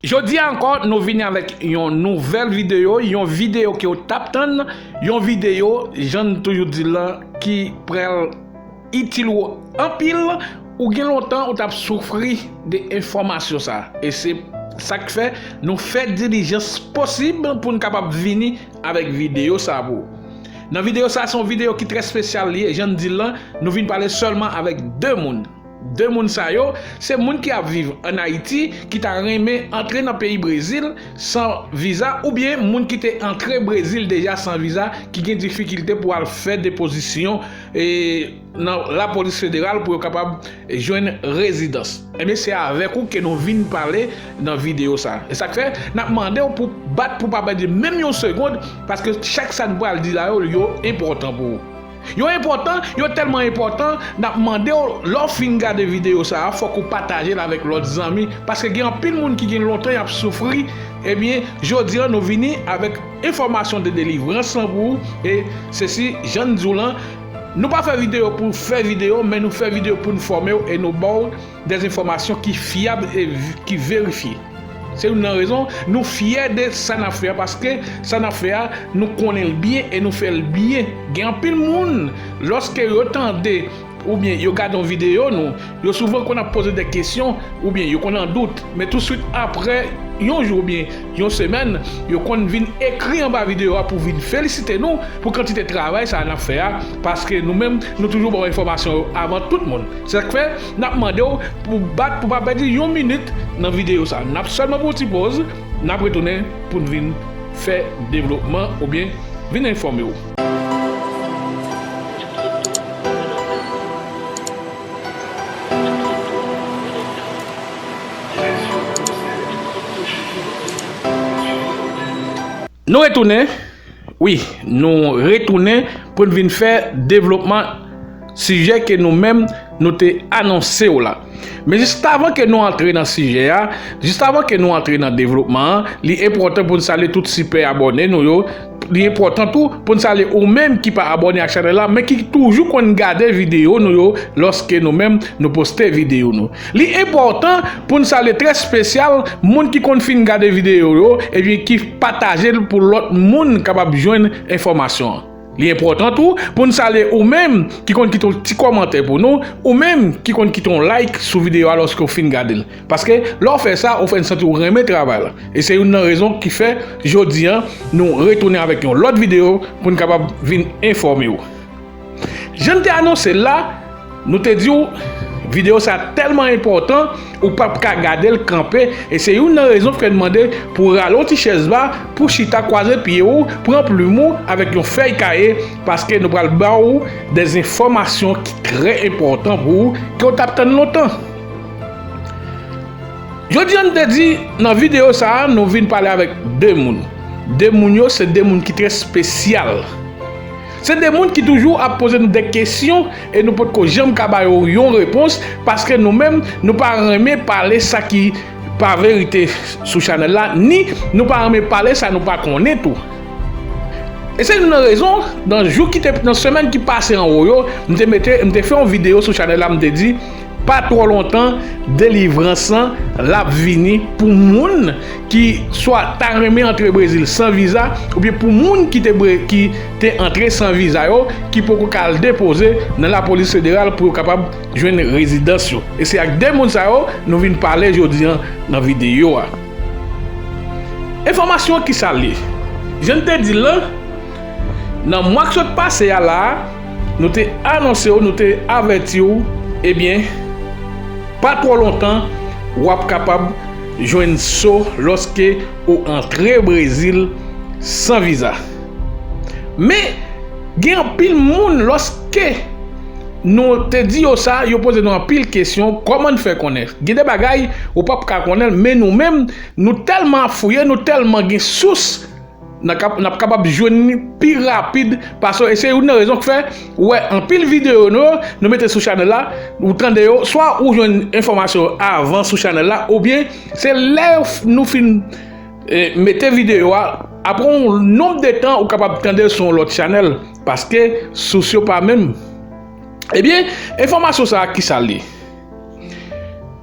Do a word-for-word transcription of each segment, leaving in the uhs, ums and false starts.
Jodi a ankò, nou vini avèk yon nouvèl videyo, yon videyo ke w t ap tann, yon videyo, jan n toujou di l lan, ki pral itil ou anpil. Ou gen lontan ou t ap soufri de enfòmasyon sa. E se sa k fè nou fè dilijans posib pou n kapab vini avèk videyo sa pou ou. Nan videyo sa, se yon videyo ki trè espesyal li ye. Jan n di l lan, nou vin pale sèlman avèk de moun. De moun sa yo, se moun ki ap viv ann Ayiti, ki ta renmen antre nan peyi Brezil san viza, oubyen moun ki te antre Brezil deja san viza, ki gen difikilte pou al fè depozisyon, e, nan lapolis federal pou yo kapab jwenn rezidans. Ebyen, se avèk ou ke nou vin pale nan videyo sa. E sa k fè, n ap mande w pou bat pou pa pèdi menm yon segonn, paske chak sa n pral di la yo, yo enpòtan pou ou. Yo enpòtan, yo tèlman enpòtan, n ap mande w, lè w fin gade videyo sa a, fòk ou pataje l avèk lòt zanmi, paske gen anpil moun ki gen lontan y ap soufri. Ebyen, jodi a, nou vini avèk enfòmasyon de delivrans lan pou ou, e se si, jan n di w lan, nou pa fè videyo pou fè videyo, men nou fè videyo pou n fòme w e nou ba w dèzenfòmasyon ki fyab e v-, ki verifye. Se youn nan rezon nou fyè de sa n ap fè a, paske sa n ap fè a, nou konnen l byen e nou fè l byen. Gen anpil moun, lòske yo tande oubyen yo gade yon videyo nou, yo souvan konn ap poze de kesyon oubyen yo konn an dout. Men touswit apre yon jou oubyen yon semèn, yo konn vin ekri anba videyo a pou vin felisite nou pou kantite travay sa a n ap fè a, paske nou menm, nou toujou ba w enfòmasyon yo avan tout moun. Se sa k fè, n ap mande w pou bat pou pa pèdi yon minit nan videyo sa a. N ap sèlman pran yon ti poz, n ap retounen pou n vin fè devlopman oubyen vin enfòme w. Nou retounen. Wi, nou retounen pou n vin fè devlopman sijè ke nou menm nou te anonse w la. Men jis avan ke nou antre nan sijè a, jis avan ke nou antre nan devlopman an, li enpòtan pou n salye tout sipè abòne nou yo. Li enpòtan tou pou n salye ou menm ki pa abòne ak chanèl la, men ki toujou konn gade videyo nou yo lòske nou menm nou poste videyo nou. Li enpòtan pou n salye trè espesyal moun ki konn fin gade videyo yo, epi ki pataje l pou lòt moun kapab jwenn enfòmasyon an. Li enpòtan tou pou n salye ou menm ki konn kite yon ti kòmantè pou nou, ou menm ki konn kite yon like sou videyo a lòske w fin gade l. Paske lè w fè sa, ou fè n santi w renmen travay la. E se youn nan rezon ki fè, jodi a, nou retounen avèk yon lòt videyo pou n kapab vin enfòme w. Jan n te anonse l la, nou te di w, videyo sa tèlman enpòtan, ou p ap ka gade l kanpe, e se youn nan rezon fè n mande pou w rale yon ti chèz ba, pou w chita kwaze pye w, pran plim ou avèk yon fèy kaye, paske nou pral ba w de enfòmasyon ki trè enpòtan pou ou, ke w t ap tann lontan. Jodi a, n te di, nan videyo sa a, nou vin pale avèk de moun. De moun yo, se de moun ki trè espesyal. Se de moun ki toujou ap poze nou de kesyon e nou potko janm ka ba yo yon repons, paske nou menm, nou pa renmen pale sa ki pa verite sou chanèl la, ni nou pa renmen pale sa nou pa konnen tou. E se youn nan rezon, nan jou ki te, nan semèn ki pase anwo yo, m te mete, m te fè yon videyo sou chanèl la, m te di, pa twò lontan, delivrans lan, l ap vini pou moun ki swa ta renmen antre Brezil san viza, oubyen pou moun ki te bre-, ki te antre san viza yo, ki poko ka al depoze nan lapolis federal pou yo kapab jwenn rezidans yo. E se ak de moun sa yo, nou vin pale jodi a nan videyo a. Enfòmasyon ki sa l ye? Jan n te di l lan, nan mwa k sot pase a la a, nou te anonse w, nou te avèti w, ebyen, pa twò lontan, w ap kapab jwenn so lòske ou antre Brezil san viza. Men, gen anpil moun, lòske nou te di yo sa, yo poze nou anpil kesyon, kòman n fè konnen? Gen de bagay, ou p ap ka konnen l, men nou menm, nou tèlman ap fouye, nou tèlman gen sous, n ap kap-, n ap kapab jwenn li pi rapid pase w. E se youn nan rezon k fè, ou wè, anpil videyo nou, nou mete sou chanèl la, ou tande yo, swa ou jwenn enfòmasyon yo avan sou chanèl la, oubyen se lè f-, nou fin, e, mete videyo a, apre yon nonb de tan, ou kapab tande l sou yon lòt chanèl, paske sous yo pa menm. Ebyen, enfòmasyon sa a, ki sa l ye?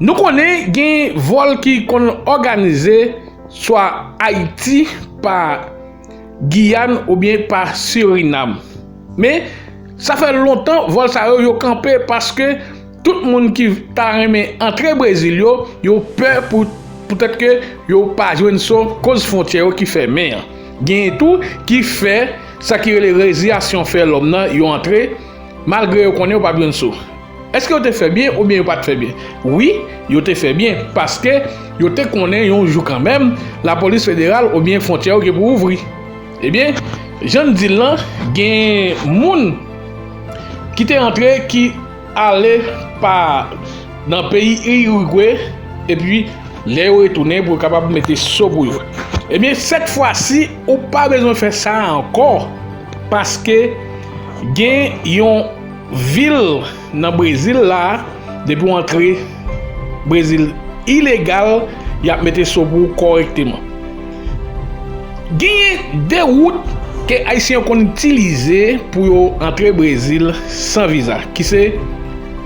Nou konnen gen vòl ki konn òganize swa Ayiti pa Giyàn oubyen pa Sirinam. Men, sa fè lontan vòl sa yo, yo kanpe paske tout moun ki ta renmen antre Brezil yo, yo pè pou poutèt ke yo pa jwenn so koz fwontyè yo ki fèmen an. Genyen tou ki fè sa ki rele reziyasyon fè lòm nan, yo antre, malgre yo konnen yo p ap jwenn so. Èske yo te fè byen oubyen yo pa t fè byen? Wi, yo te fè byen, paske yo te konnen yon jou kanmenm, lapolis federal oubyen fwontyè yo gen pou ouvri. Ebyen, jan n di l lan, gen moun ki te antre ki ale pa nan peyi Irigwe, epi lè yo retounen pou yo kapab mete so pou yo. Ebyen, sèt fwa si, ou pa bezwen fè sa ankò, paske gen yon vil nan Brezil la, depi w antre Brezil ilegal, y ap mete so pou ou kòrèkteman. Genyen de wout ke Ayisyen yo konn itilize pou yo antre Brezil san viza, ki se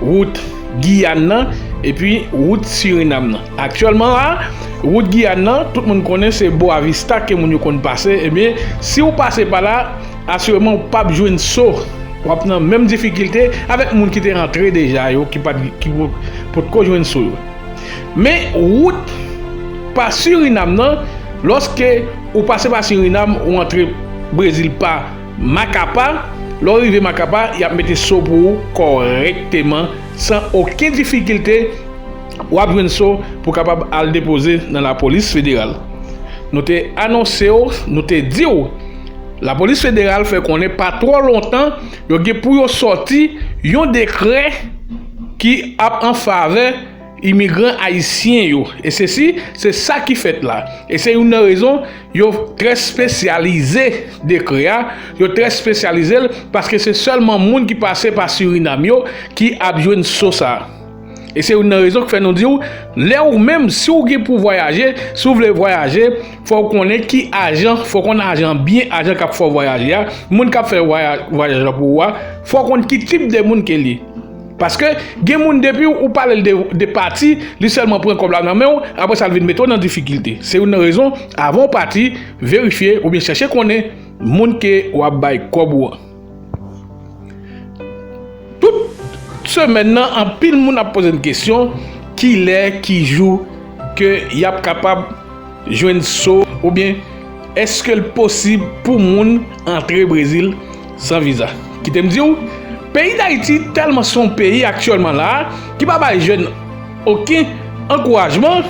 wout Giyàn nan epi wout Sirinam nan. Aktyèlman la, wout Giyàn nan, tout moun konnen se Boa Vista ke moun yo konn pase. Ebyen, si w pase pa la, asireman w p ap jwenn so. W ap nan menm difikilte avèk moun ki te antre deja yo, ki pa t, ki po-, potko jwenn so yo. Men wout pa Sirinam nan, lòske ou pase pa Sirinam, ou antre Brezil pa Makapa, lè w rive Makapa, y ap mete so pou ou kòrèkteman, san okenn difikilte, w ap jwenn so pou kapab al depoze nan lapolis federal. Nou te anonse w, nou te di w, lapolis federal fè konnen pa twò lontan, yo gen pou yo sòti yon dekrè ki ap an favè imigran ayisyen yo. E sesi, se sa ki fèt la. E se youn nan rezon yo trè espesyalize dekrè a, yo trè espesyalize l, paske se sèlman moun ki pase pa Sirinam yo ki ap jwenn so sa a. E se youn nan rezon ki fè nou di w, lè ou menm, si w gen pou vwayaje, si w vle vwayaje, fò w konnen ki ajan, fò w konn ajan byen, ajan k ap fè w vwayaje a, moun k ap fè vwaya-, vwayaj la pou ou a, fò w konn ki tip de moun ke l ye. Paske gen moun depi ou pale l de, de pati, li sèlman pran kòb la nan men w, apre sa l vin mete w nan difikilte. Se youn nan rezon, avan w pati, verifye oubyen chèche konnen moun ke w ap bay kòb ou an. Tout semèn nan, anpil moun ap poze n kesyon, kilè, ki jou ke y ap kapab jwenn so, oubyen èske l posib pou moun antre Brezil san viza? Kite m di w, peyi Dayiti tèlman se yon peyi aktyèlman la a ki pa bay jèn okenn ankourajman.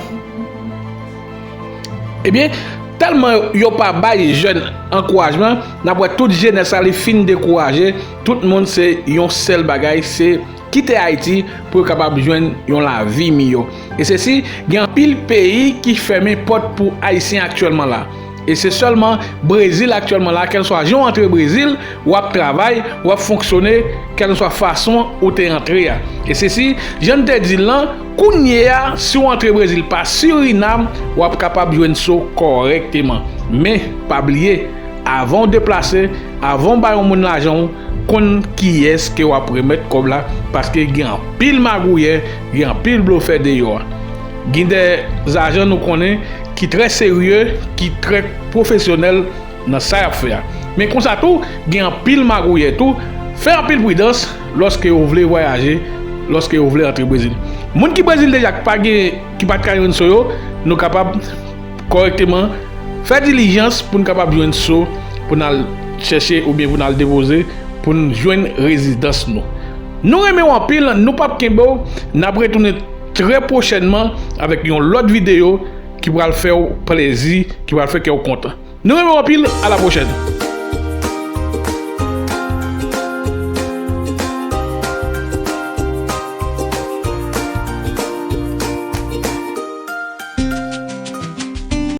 Ebyen, tèlman yo pa bay jèn ankourajman, n ap wè tout jenès la li fin dekouraje, tout moun se yon sèl bagay, se kite Ayiti pou yo kapab jwenn yon lavi miyò. E sesi, gen anpil peyi ki fèmen pòt pou Ayisyen aktyèlman la. E se sèlman Brezil aktyèlman la, kèlswa jan w antre Brezil, w ap travay, w ap fonksyone, kèlswa fason ou te antre a. E sesi, jan n te di l lan, kounye a, si w antre Brezil pa Sirinam, w ap kapab jwenn so kòrèkteman. Men, pa bliye, avan w deplase, avan w bay yon moun lajan w, konn kiyès ke w ap remèt kòb la, paske gen anpil magouyè, gen anpil blofè deyò a. Gen de zajan nou konnen ki trè serye, ki trè pwofesyonèl nan sa y ap fè a. Men konsa tou, gen anpil magouyè tou. Fè anpil pridans lòske w vle vwayaje, lòske w vle antre Brezil. Moun ki Brezil deja ki pa gen, ki pa t ka jwenn so yo, nou kapab kòrèkteman fè dilijans pou n kapab jwenn so, pou n al chèche oubyen pou n al depoze, pou n jwenn rezidans nou. Nou renmen w anpil, nou p ap kenbe w, n ap retounen trè pwochènman avèk yon lòt videyo ki pral fè w plezi, ki pral fè kè w kontan. Nou renmen w anpil, a la pwochèn.